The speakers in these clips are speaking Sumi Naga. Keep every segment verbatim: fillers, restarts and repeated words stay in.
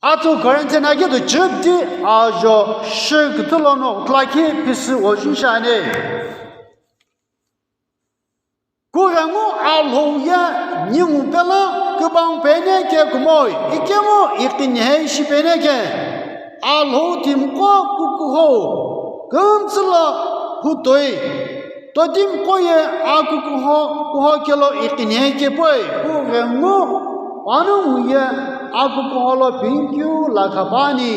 Athu Corinthian akedo chiripti ajo shi küthü lono kutulakhi phisü wojun shiani. Kughengu Alhou ye ningu pelo kübang pene ke kumoi, ikemu iqinhei shi pene ke. Alhou timiqo kukuhou kümtsü lo hutoi. Totimiqo ye akukuho kuho kelo iqinhei kepoi, kughengu panongu ye akukuho lo pinkeu lakha pani.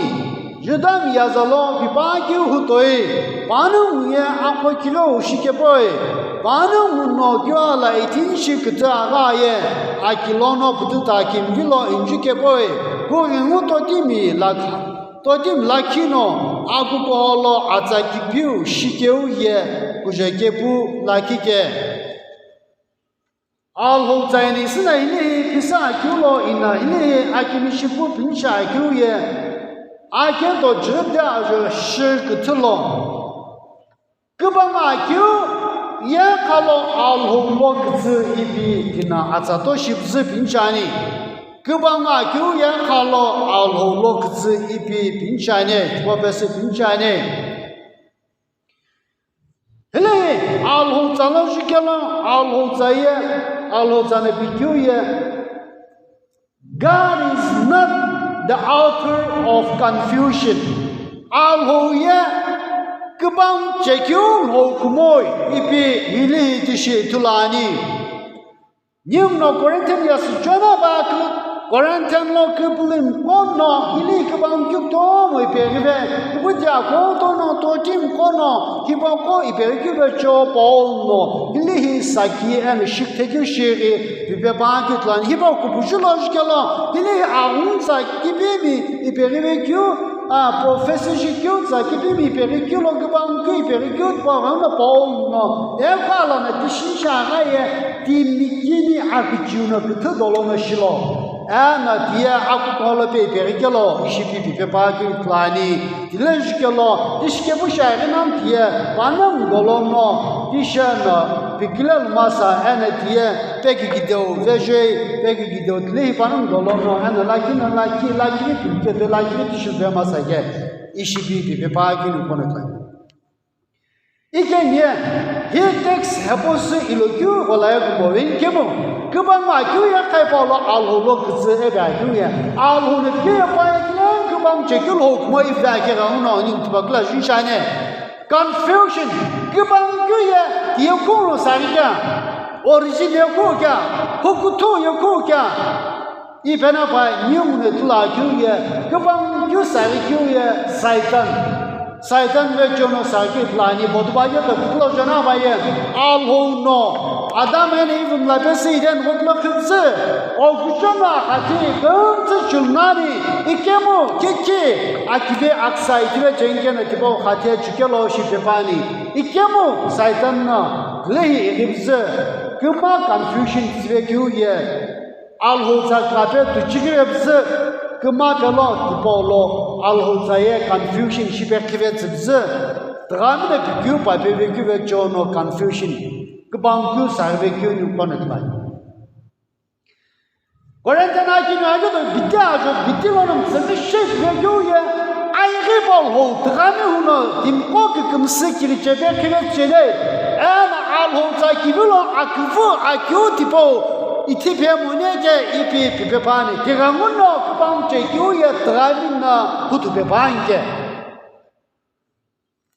Judami yaza lo pipakeu hutoi, panongu ye aqo kilo shikepoi, panongu no keu ala ithinshi kütü agha ye, aki lono pututa kimvi lo injukepoi, kughengu totimi lakha, totimi lakhi no akukuho lo atsa kipiu shikeu ye kujekepu lakhi ke. Alhou tsaini süna hilihi phisa akeu lo ina hilihi akimi shipu pinisha akeu ye akedo jüde ajo shi küthü lo. Kübang akeu ye khalo Alhou lo kütsü ipi tina atsa to shipüzü pinishani. Kübang akeu ye khalo Alhou lo kütsü ipi pinishani, tipau pesü pinishani. Hile Alhou tsa lo jukelo, Alhou tsa ye, Alhou tsa na pikeu ye. God is not the author of confusion. Alhou ye kübang chekeu lhou kumoi ipi hilihi tishi ithulu ani. Ningu no Corinthian yasü chona ba kü, Corinthian lo küpülümiqo no hili kübang keu kutomo ipeghive, iputi akoto no totimiqo no hipaqo ipeghi keu vecho Paul no hilihi saki eno shikthekeu shighi pipe pa keu ithulu ani. Hipau kupuju lo jukelo hilihi aghungu tsa kipimi ipeghive keu, a, prophecy shi keu tsa kipimi ipeghi keu lo kübang keu ipeghi keu tipau ghenguno Paul no ekhu ala no tishi shi agha ye timi kini akuchiu no küthü dolo no shilo. Eno tiye akukuho lo pe ipeghi kelo ishi pi pipe pa keu ithulu ani. Tile jukelo, tishikepu shi aghi nani tiye, panongu dolo no, tishe no, pikile lumasa, eno tiye, pekikideu vejei, pekikideu tilehi panongu dolo no, eno lakhi no lakhi, lakhi pikikideu, lakhi tishi vemasa ke, ishi pi pipe pa keu no kono ithulu ani. Ikeni ye, hi text hepo sü ilo keu gholaye kumo veni kemu, kübang akeu ye qhepalo Alhou lo kütsü eve akeu ye, Alhou no keu ye pa ye kile kübang chekeu lhou kumo ive akegha uno ningu tipau kula jun shiani. Confusion, kübang keu ye tiye kulu sari kea, origin ye kulu kea, hukuthu ye kulu kea. Ipena pa ningu no ithulu akeu ye, kübang keu sari keu ye Saitan. Saitan vecho no sari keu ithulu ani, botuba ye to kulo jana ba ye, Alhou no, Adam eno Eve mla pesü Eden ghotlo khütsü, o kuchona khathi kümtsü chulnani, ikemu, kiki, akive aksa ikive chengkeno tipau khathi chukelo shi pepani, ikemu, Saitan no, lehi ighipüzü, küma confusion tsüve keu ye, Alhou tsa khape tuchighi vepüzü küma pelo tipau lo Alhou tsa ye confusion shipe khive tsüpüzü tüghami no pikeu pa pevekeu vecho no confusion kübang keu sari vekeu ningu kono ithulu ani. Corinthian akimi akedo biti ajo biti lono mtsümi shi vekeu ye ayeghi pa lhou tüghami huno timiqo kükümsü kirichepe khive chele eno Alhou tsa kivilo aküvü akeu tipau Ithi phe mone ke ipi pipe pani, tighenguno kübang chekeu ye tüghami no huthu pe panke.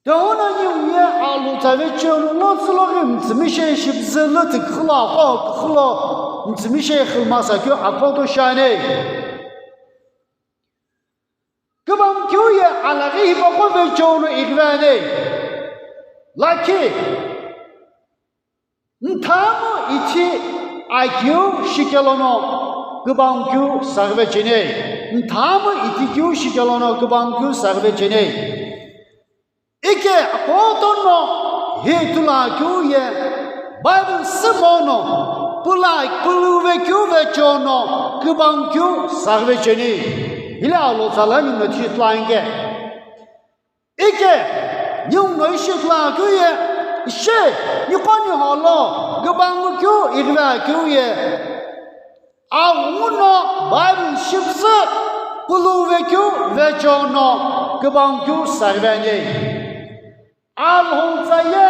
Tighenguno ningu ye Alhou tsa vecheo no lo tsülo ghi mtsümi she shipüzü lü tükhülo aqo kükhülo mtsümi she khülmasa keu aqo to shiani. Kübang keu ye alaghi hipaqo vecheo no ighive ani. Lakhi, nthamu ithi akeu shikelono kübang keu saghive cheni. Nthamu ithi keu shikelono kübang keu saghive cheni. Ike akotono hi tula keu ye Bible sümono pula puluve keu vechono kübang keu saghive cheni. Hile alo tsala ninguno ishi tula inke. Ike ninguno ishi tula keu ye, ishi niqo niho lo kübang keu ighive keu ye. Aghuno Bible shipüzü Puluve keu vecho no kübang keu sarve ani. Alhou tsa ye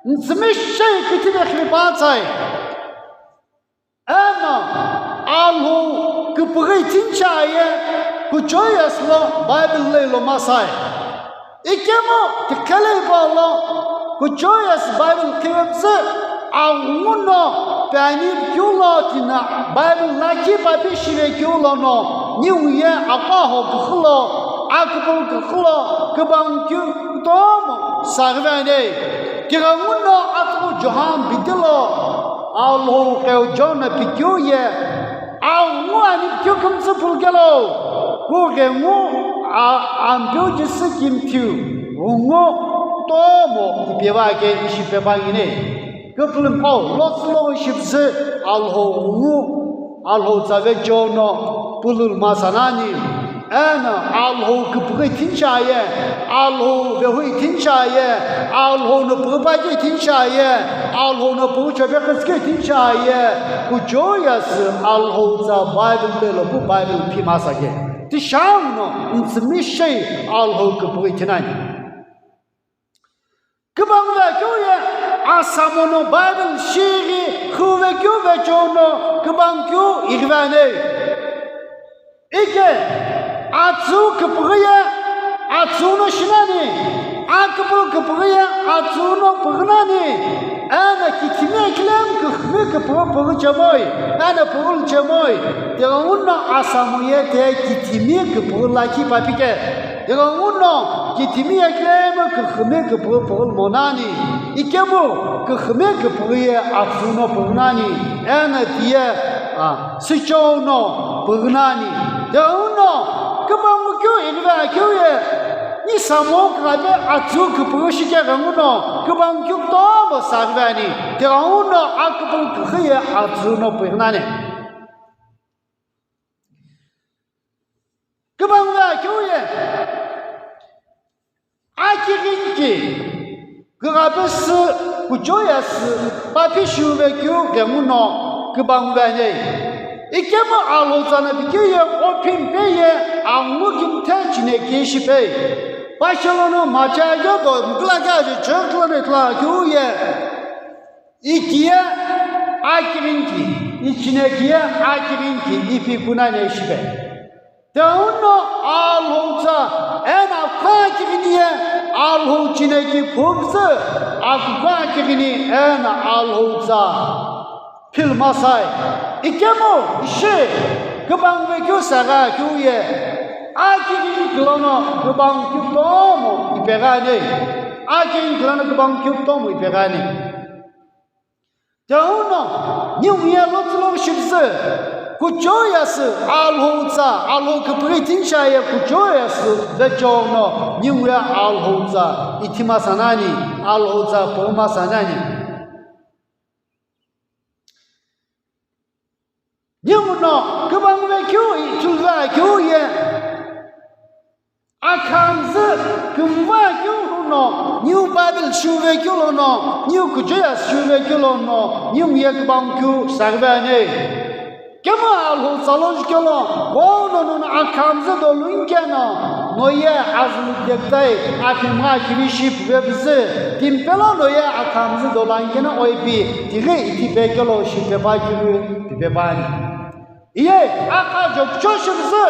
ntsümishei küthüve khimi patsai. Eno Alhou küpüghü ithinchea ye kuchoyes lo Bible lo ilo masai. Ikemu tiqhele ipau lo kuchoyes Bible qhivepüzü aghungu no piani keu lo tina Bible lakhi papi shive keu lono ningu ye akwaho küxü lo aküpüghü küxü lo kübang keu kutomo sarve ani. Tighenguno atughu John bidi lo Alhou qeu John no pikeu ye aghungu ani pikeu kümtsü pulukelo, kughengu a-, Ampeu Jisü kimthiu ghungu tomo ipi va ke ishi pepa ngini. Küpülümi qo lotsü lo shipüzü Alhou ghungu, Alhou tsa vecho no pulul masa nani. Eno Alhou küpüghü ithinchea ye, Alhou vehu ithinchea ye, Alhou no püghü paki ithinchea ye, Alhou no püghü chobe kütsükü ithinchea ye, kuchoyes Alhou tsa Bible lo pu Bible phi masa ke. Tishang no ntsümishei Alhou küpüghü ithinani. Kübang vekeu ye asamo no Bible shighi khuve keu vecho no kübang keu ighive ani. Ike atsü küpüghü ye atsü no shinani, aküpüghü küpüghü ye atsü no püghünani, eno kithimi ekilemu küxümi küpüghü püghü chemoi, eno püghü lu chemoi, tighenguno asamo ye te kithimi küpüghü lakhi papi ke. Tighenguno kithimi ekilemu küxümi küpüghü püghü lu monani, ikemu küxümi küpüghü ye atsü no püghünani, eno tiye, a, süchou no püghünani. Tighenguno kübang keu ighive keu ye, ni samo kughape atsü küpüghü shikeghenguno kübang keu kutomo sarve ani. Tighenguno aküpüghü küxü ye atsü no püghünani. Kübang vekeu ye akighinki kughape sü kuchoyes papi shiuve keu ghenguno kübang ve ani. Ikemu Alhou tsa no pikeu ye ophimpe ye angu kimthe chineki shipei. Pashe lono macha yo do mkülaka je church lono ithulu keu ye. Ikiye akighinki, ichine kiye akighinki ipi kunani shipe. Tighenguno Alhou tsa eno akha akighini ye Alhou chineki phupüzü, akukha akighini eno Alhou tsa phil masai. Ikemu ishi kübang vekeu sagha keu ye akighinki lono kübang keu kutomo ipeghi ani. Akighinki lono kübang keu kutomo ipeghi ani. Tighenguno ningu ye lotsü lo shipüzü kuchoyes Alhou tsa, Alhou küpüghü ithinchea ye kuchoyes vecho no ningu ye Alhou tsa ithi masa nani, Alhou tsa püghü masa nani. Ninguno kübang vekeu ithulu vekeu ye akhamzü kümvü keu no, niu Bible shiuve keu lono, niu kuchoyes shiuve keu lono, niu ye kübang keu sarve ani. Kemu Alhou tsa lo jukelo, vo no nono akhamzü do lungikeno, no ye azülu dekitai, aphimgha akhivi shi püve püzü, timpelo no ye akhamzü do lungikeno oipi, tighi ithi pekelo shi pepa keu, tipepa ani. Iye, akha jokucho shipüzü,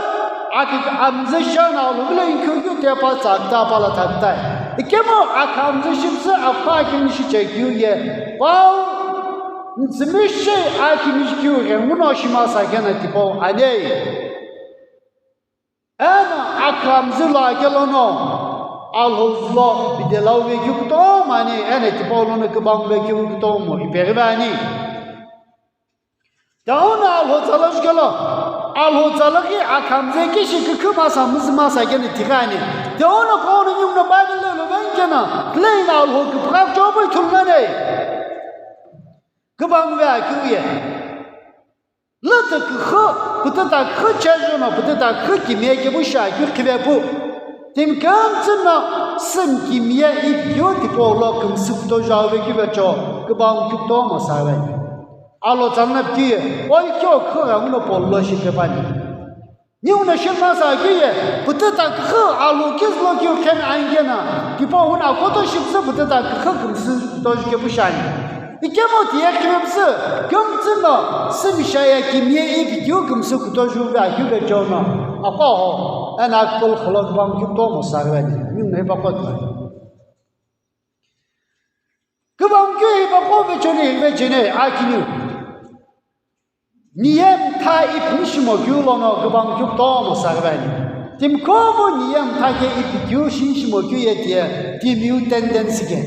akhamzü shana uluvilo inkhiu keu tepa tsa küta pala thakitai. Ikemu akhamzü shipüzü, akha akimi shi chekeu ye, pau, ntsümi shi akimi shi keu ghenguno shima sakena tipau ani. Eno akhamzü lo akelono, Alhou zülo bide lauve keu kutomo ani, eno tipau lono kübangve keu kutomo ipeghive ani. Tighenguno Alhou tsa lo jukelo, Alhou tsa lo ghi akhamzü kishi kükhu masa, müzü masa keno tighi ani. Tighenguno kughengu ninguno Bible lo iloveni keno, küleino Alhou küpügha kuchou pu ithulu nani. Kübangve akeu ye. Lütü küxü, pütüta küxü chejü no, pütüta küxü kimiye kepu shi akeu khive pu. Timi kümtsü no, süm kimiye ipi keu tipau lo kümsü kutomo jauve keu vecho, kübang keu kutomo save. Alhou tsa lono pi keu ye, oi keu küxü ghenguno polo shi pepani. Ninguno shimasa keu ye, pütüta küxü alu kizülo keu khen angena, tipau huna koto shipüzü pütüta küxü kümsü toju kepu shani. Ikemu tiye khiripüzü, kümtsü no, sümsha ye kimye ipi keu kümsü kutoju ve akeu ve chono, apaho, ena akpul kholo kübang keu tomo sarveni, ninguno hipa kotla. Kübang keu hipa ko ve choni ve chene akiniu. Niye mtha ipi shimo keu lono kübang keu tomo sarveni. Timi komu niye mtha ke ipi keu shi shimo keu ye tiye, timiu tendency ke,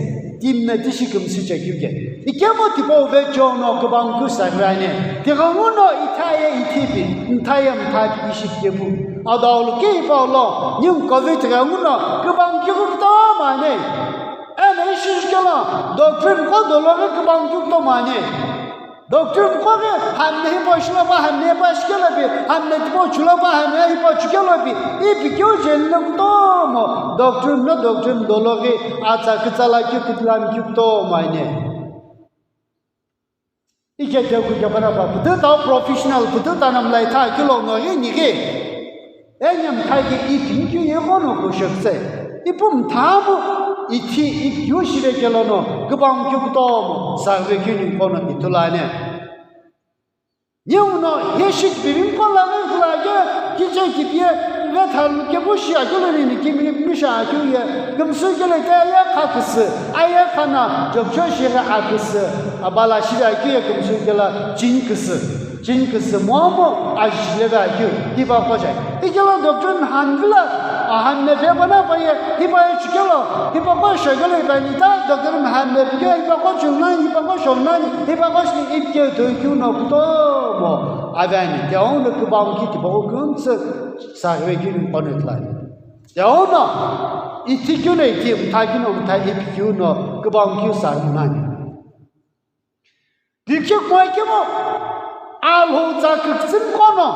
timi na tishi kümsü che keu ke. Ikemu tipau ve chono kübang keu sarveni. Tighenguno itha ye ithipi, mtha ye mtha ishi kepu. Adaulu ke hipau lo, ningu covid tighenguno kübang keu kutomo ani. Eno ishi shikelo, doctrine ko dolo ghi kübang keu kutomo ani. Doctrine ko ghi hamne hipau shilo pa, hamne pa shikelo pi, hamne tipau chulo pa, hamne hipau chukelo pi, ipi keu jeli no kutomo, doctrine no doctrine dolo ghi atsa kütsala keu kütlam keu kutomo ani. Ike teku kepara pa, pütüta professional, pütüta namlai tha kilo no ghi ni ghi. Enyem tha ke ipi keu ye kono kushokse. Ipu mthamu, ithi ipi keu shive kelo no, kübang keu kutomo, sarve keu ni kono itulane. Ninguno, ye shik birim kola ghi kula ke, kiche kipi ye, ve thalu kepu shi akelo ni ni kimi misha akeu ye, kümsü kele te aye kha küsü, aye khana, jobcho shi ghi aküsü, abala shi akeu ye kümsü kela chin küsü, chin küsü momu, ajile ve akeu, hipa ko jai. Ikelo doctrine han vila, ahan ne pe bana pa ye, hipa ye chukelo, hipa ko shokelo, hipa ni ta doctrine han ne pe, hipa ko chulna, hipa ko shokna, hipa ko shi ipke to keu no kutomo. Aveni, tiaono kübang keu tipau kümtsü sarve keu ni kono ithulu ani. Tiaono, ithi keu no ithi, mtha keu no mtha, ipi keu no kübang keu sarve nani. Bikhi kua kemu, Alhou tsa küktsüm kono,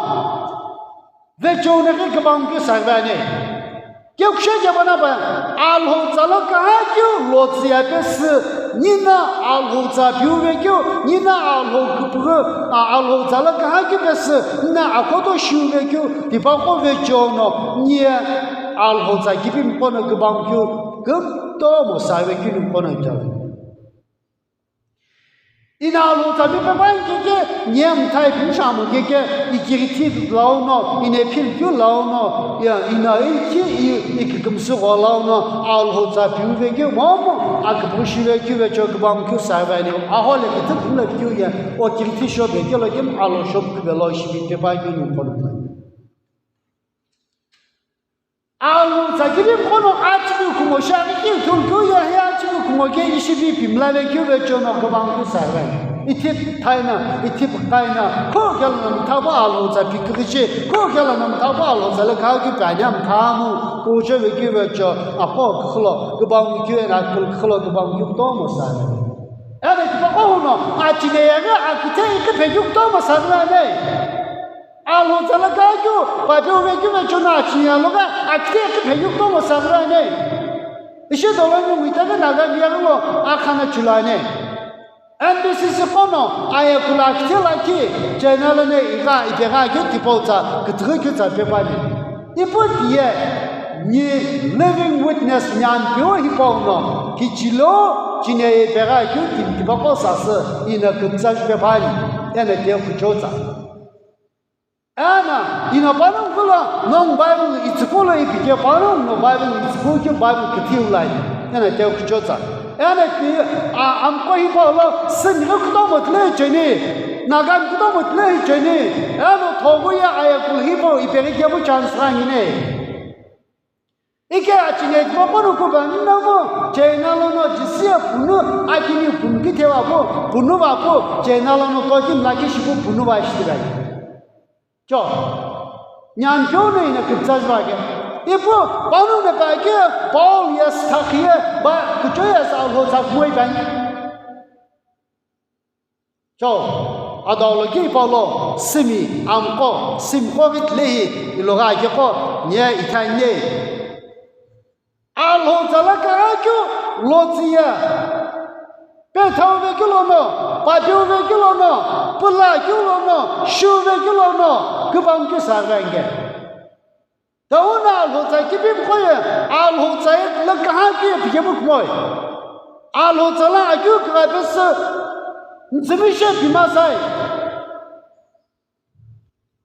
ve chono ghi kübang keu sarve ani. Keu kushe kebana pa, Alhou tsa lo kaha keu lotsü ya pesü, nina Alhou tsa piu ve keu, nina Alhou küpüghü, a, Alhou tsa lo kaha keu pesü, nina akoto shiu ve keu, tipaqo ve chono, nie Alhou tsa kipimi kono kübang keu, kümtomo sarve keu ni kono keu. Ina Alhou tsa pipe pai keke, nie mthai pin shamu keke, ikirithi launo, ine phil piu launo, ya, ina ikhi i, ikikümsü gho launo, Alhou tsa piu ve keu momu, aküpü shi ve keu ve cho kübang keu sarve ani, aho le kütü phun le keu ye, o kirithi sho ve keu lo kemu Alhou sho pü ve lo shi pipe pai keu ni kono. Alhou tsa kipimi kono achivi kumo shaghi keu ithulu keu ye, hi achivi kumo ke ishi vi pimla ve keu ve chono kübang keu sarve. Ithi thaina, ithi pükaina, kho kelo no mtha pu Alhou tsa piküghi shi, kho kelo no mtha pu Alhou tsa le kha keu pania mthamu, kucho ve keu ve cho, apo khülo, kübang keu ena kül khülo kübang keu kutomo sarve. Ena tipaqo huno, achine yeghi akithe ikhi phe keu kutomo sarve ani. Alhou tsa lo kaha keu, papeu ve keu ve chono achine lo gha, akithe ikhi phe keu kutomo sarve ani. Ishi dolo ningu itaghi Naga miya lo akhana chula ani. N B C C kono ayekulu akithe lakhi, China lono igha, ipegha keu tipau tsa, kütüghü keu tsa pepa ani. Ipu tiye, ni living witness nyampeu hipau no, kichilo, chine ipegha keu timi tipaqo sasü, ina kümtsa ju pepa ani, ena tiye kucho tsa. Ena, ina panongu lo, nongu Bible itsüpu lo ipi ke panongu no Bible itsüpu ke Bible küthiu lai. Ena teu kuchotsa. Ena ti, a, amko hipau lo, sümighi kutomo tile cheni, Naga kutomo tile cheni. Ena thogu ye ayekulu hipau ipeghi kemu chance rangine. Ike achine tipaqo no kuba nina mo, China lono jisiye punu, akini punu kithewa po, punu va po, China lono koti mlaki shipu punu va shitirai. Cho, nyampeu no ina kümtsa juva ke. Ipu, panu ne pa ke, Paul yes thakhiye, ba, kucho yes Alhou tsa kumoi bani. Cho, adaulo keu hipau lo, simi, amqo, simqo ghi tilehi, iloghi akeqo, nye ithanie. Alhou tsa lo kaha keu, lotsü ye. Pethau ve keu lono, papeu ve keu lono, püla keu lono, shu ve keu lono, kübang keu sarve ange. Tauna alhotsa kipimqo ye, alhotsa ye lo kaha ki pikemu kumoi. Alhotsa la akeu kagha pesü ntsümishe pimasai.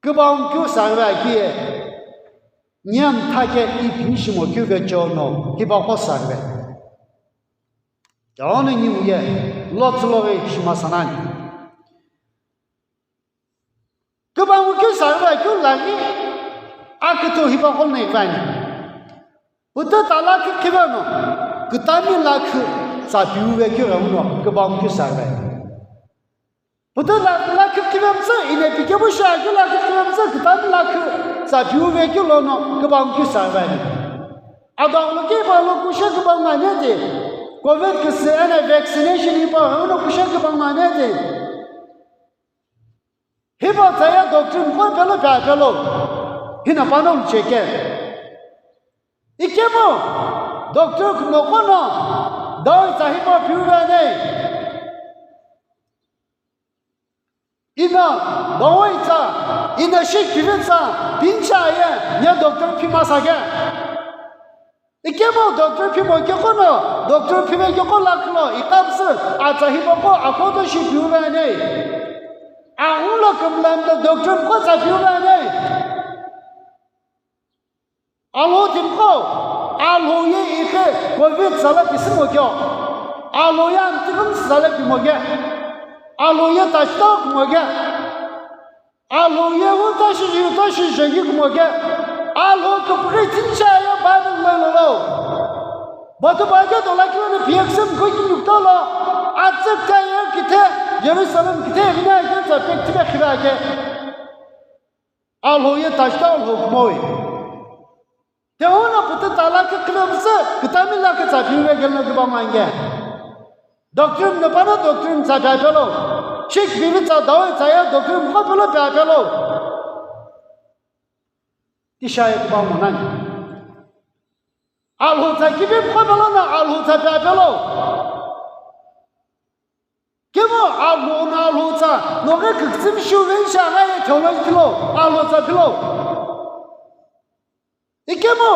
Kübau keu saghi ve aki ye, nyem thake i pini shimo keu ve chono, hipaqo saghi ve. Tauna nyimu ye, lo tsülo ve shima sanani. Kübau keu saghi ve keu lagi, aküthu hipaqo nei vani. Puta tala keu khiveno, kütami lakhi tsa piu ve keu ghenguno, kübau keu saghi ve. Puta la, lakhi khivemtsü, ine pikemu shi akeu lakhi khivemtsü, kütami lakhi tsa piu ve keu lono, kübau keu saghi ve. Adong lo ke ba lo kushe kübau ngane de, covid küsü ene vaccination ipa, ono kushe kübau ngane de. Hipa tsaya doctrine ko pelo pya pelo. Hina panel cheke. Ikemu doctor kumo kono dawai tsa hipa piu ve ne. Ina dawai tsa, ina shi kivi tsa, pincha ye, nya doctor phi masa ke. Ikemu doctor phimo keu kono, doctor phive keu ko lakhi lo, iqapüsü, atsa hipaqo, akhoto shi piu ve ne. Angu lo kümlamlo doctor ko tsa piu ve ne. Alhou timiqo, alhou ye iqhe covid sala pisümo keu. Alhou ye antivirus sala pimo ke. Alhou ye touch down kumo ke. Alhou ye wu tashi ju tashi jegi kumo ke. Alhou kupri tincha ye Bible lo lo lo. Batu ba ke dola kilo ne P X M ko ki yukta lo. Atsep ka ye kithe Jerusalem kithe vina ke tsa pek tibe khiba ke. Alhou ye touch down alhou kumoi. Teuna putu tala ke kilo bse, kitami la ke tsa piu ve gel no ke ba mange. Doctrine no pana doctrine tsa pya pelo. Chik bibi tsa dawe tsa ya doctrine ko pelo pya pelo. Tisha ye ke ba mo nani. Alhou tsa kibi ko pelo na alhou tsa pya pelo. Kemo alhou na alhou tsa, no ke küktsüm shu ve sha ga ye theology philo, alhou tsa philo. Ikemu.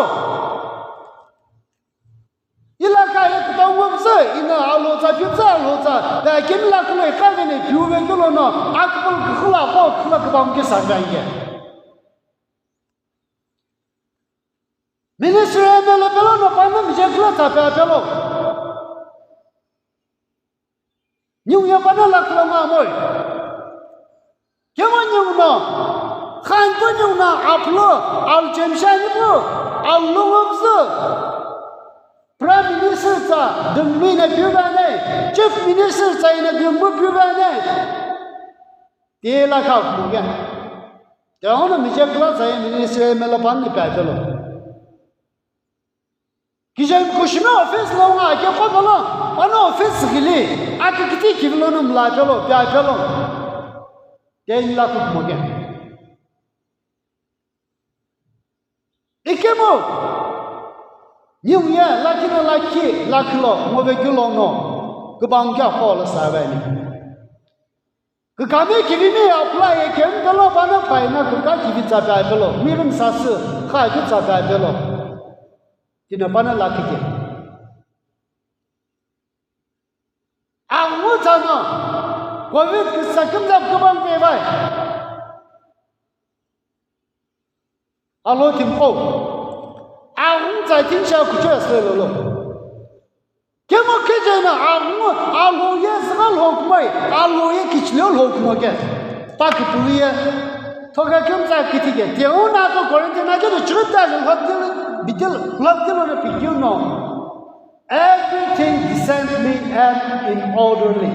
Ila ka ye kuta wo bse, ina alhou tsa phi bse alhou tsa. Da kemi la kulo ka ve ne piu ve kulo no, akpal kukula ko kula kubam ke sa ga ye. Ministry M L A pelo no pa no mije kula tsa pya pelo. Nyung ya pana lakhi lo nga moi. Kemo nyung no, khan po nyung no aplo, al chemsha ni po, al lo wabzo. Prime Minister tsa dungmi na piu ba ne, Chief Minister tsa ina dungmi piu ba ne. Te lakha kumo ke. Te ono mije kula tsa ye Ministry M L A pan ni pya pelo. Kijen kushime office lo nga ke ko bolo, ono office gili, ake kiti kivilo no mla pelo, pya pelo. Ten lakh kumo ke. Ikemu, New Year, lakhi no lakhi, lakhi lo, mo ve kilo no, kubang kya ko lo sa ve ni. Kükami kivimi apply ye kemi pelo pana paina küka kivi tsa pya pelo, mirin sasü kha keu tsa pya pelo. Tina pana lakhi ke. Angu tsa no, covid küsa kümza kubang pe vai. Alo timqo. Aghungu tsa tinsha kuchou asüle lolo. Kemo kejena aghungu alhou ye zügha lhou kumoi, alhou ye kichileu lhou kumo ke. Pa kipulu ye. Thoka kemtsa kithi ke. Tiye una to Corinthian na ke to chirita je lhobdil, bidil, lhobdil ona pikiu no. Everything decently and in orderly.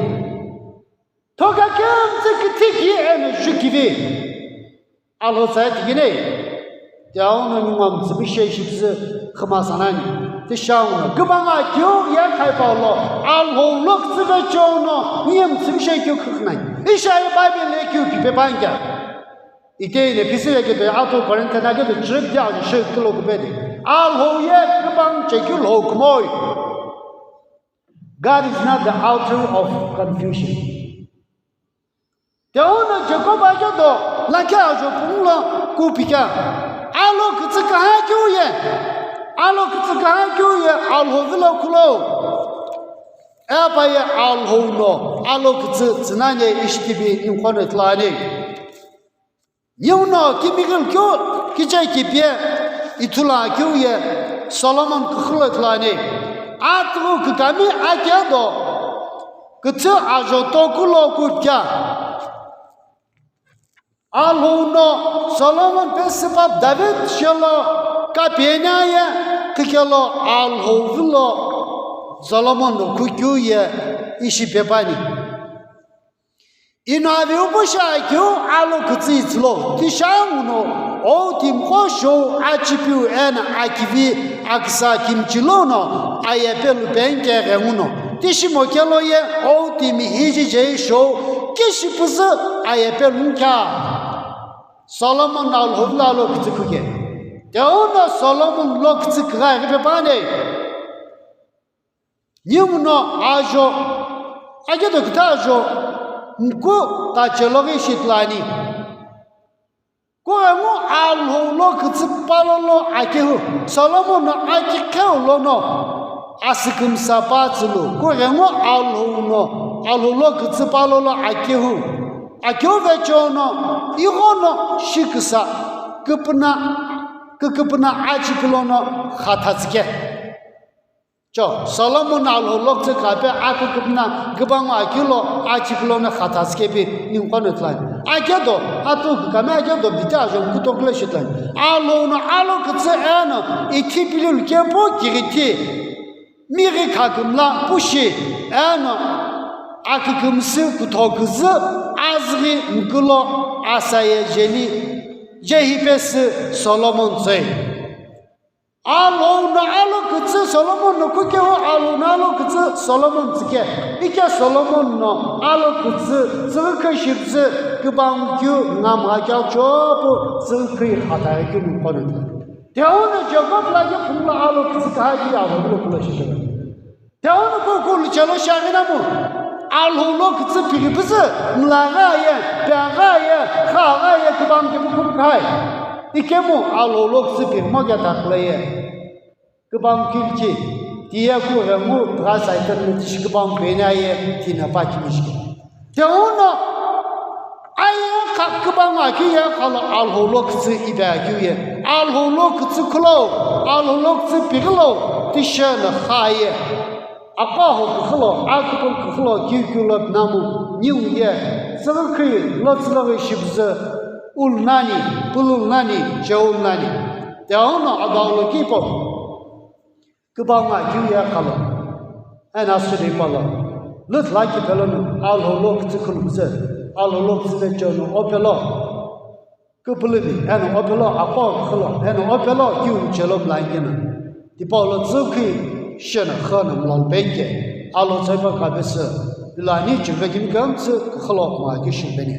Thoka kemtsa kithi ki eno jukivi. Alhou tsa tigine. Tiao no nyunga mtsümishe shipsü khima sanani. Tishao no. Gimanga kyo ya khai paulo. Alhou lok tsive chou no. Nyem mtsümishe kyo khukhnani. Isha ye Bible le kyo pipe pangya. Ite ile pisi ye kito ato Corinthian na kito trip dia je she kilo kupede. Alhou ye gimang che kyo lhou kumoi. God is not the author of confusion. Teono Jacob ajo do lakhe ajo punglo kupika. Alo kütsü kahakeu ye, alo kütsü kahakeu ye Alhou vilo khulo. Eba ye Alhou no alo kütsü tsünane ishi tibi ninguqo no ithulu ani. Ninguno kimighili keu kichekipie ithulu akeu ye Solomon küxü lo ithulu ani. Atughu kükami akedo kütsü ajo toku lo kupcha. Alhou no Solomon pesü pa David shelo kapiani aye, kükelo Alhou vilo Solomon no kukeu ye ishi pepani. Ino avi upo shi akeu alo kütsü ithulu, tishi anguno ou timiqo shou achipiu eno akivi aküsa kimchi lono aye pelu penike ghenguno. Tishi mokelo ye ou timi ijije shou kishi püzü aye pelu nkha. Solomon Alhou vilo alo kütsü khuke. Tighenguno Solomon lo kütsü kugha ighi pepani. Ninguno ajo, akedo küta ajo, nku tache loghi ishi ithulu ani. Kughengu Alhou lo kütsü palolo akehu, Solomon no akikheu lono asükümsa pa tsülu, kughengu Alhou no, Alhou lo kütsü palolo akehu, akehu vecheono, ighono shiküsa, küpüna, küküpüna achipi lono khatha tsüke. Cho, Solomon Alhou lo kütsü kugha pe aküküpüna küpangu akeu lo achipi lono khatha tsüke pi ninguqo no ithulu ani. Akedo, atughu kükami akedo bita ajo nku toku lo ishi ithulu ani. Alhou no alo kütsü eno ithi pililu kepu kighithi, mighi khakümla pushi, eno akükümsü kutho küzü azüghi nkulo asaye jeli jehi pesü Solomon tsoi. Alhou no alo kütsü Solomon no kukeu, Alhou no alo kütsü Solomon tsüke. Ike Solomon no alo kütsü tsüghü khe shipüzü kübang keu ngamgha keu chopu tsüghü khe khatha keu ninguqo no. Tighenguno Jacob lakhi phungu lo alo kütsü kahakeu ye Alhou vilo khulo ishi pepani. Tighenguno kukulu chelo shiaghi namu, Alhou lo kütsü pighi püzü, mlagha ye, piagha ye, khagha ye, kübang kepu khupu kahai. Ikemu Alhou lo kütsü pighimo keta khula ye. Kübang keu ki, tiye kughengu tugha Saitan no tishi kübang peni aye, tina pa kimi shike. Tighenguno aye kha kübang akeu ye kha lo Alhou lo kütsü ipi akeu ye, Alhou lo kütsü khulo, Alhou lo kütsü pighilo, tishi no kha ye. Apaho küxü lo, aküpülo küxü lo, keu keu lo namu, niu ye, tsüghü khe, lo tsüghü shipüzü, ulu nani, pulu nani, cheu nani. Tighenguno adau lo kipo. Kübang akeu ye kha lo, eno asüli palo, lüthla kipe lono, Alhou lo kütsü khulupüzü, Alhou lo kütsü vecheono opelo, küpülümi, eno opelo, apo khülo, eno opelo, kiu chelo mlangino. Tipau lo tsükhi, sheno khano mlalo penike, alo tsaipa kapesü, ilani chuvekimi kümtsü, khülo maki shupeni.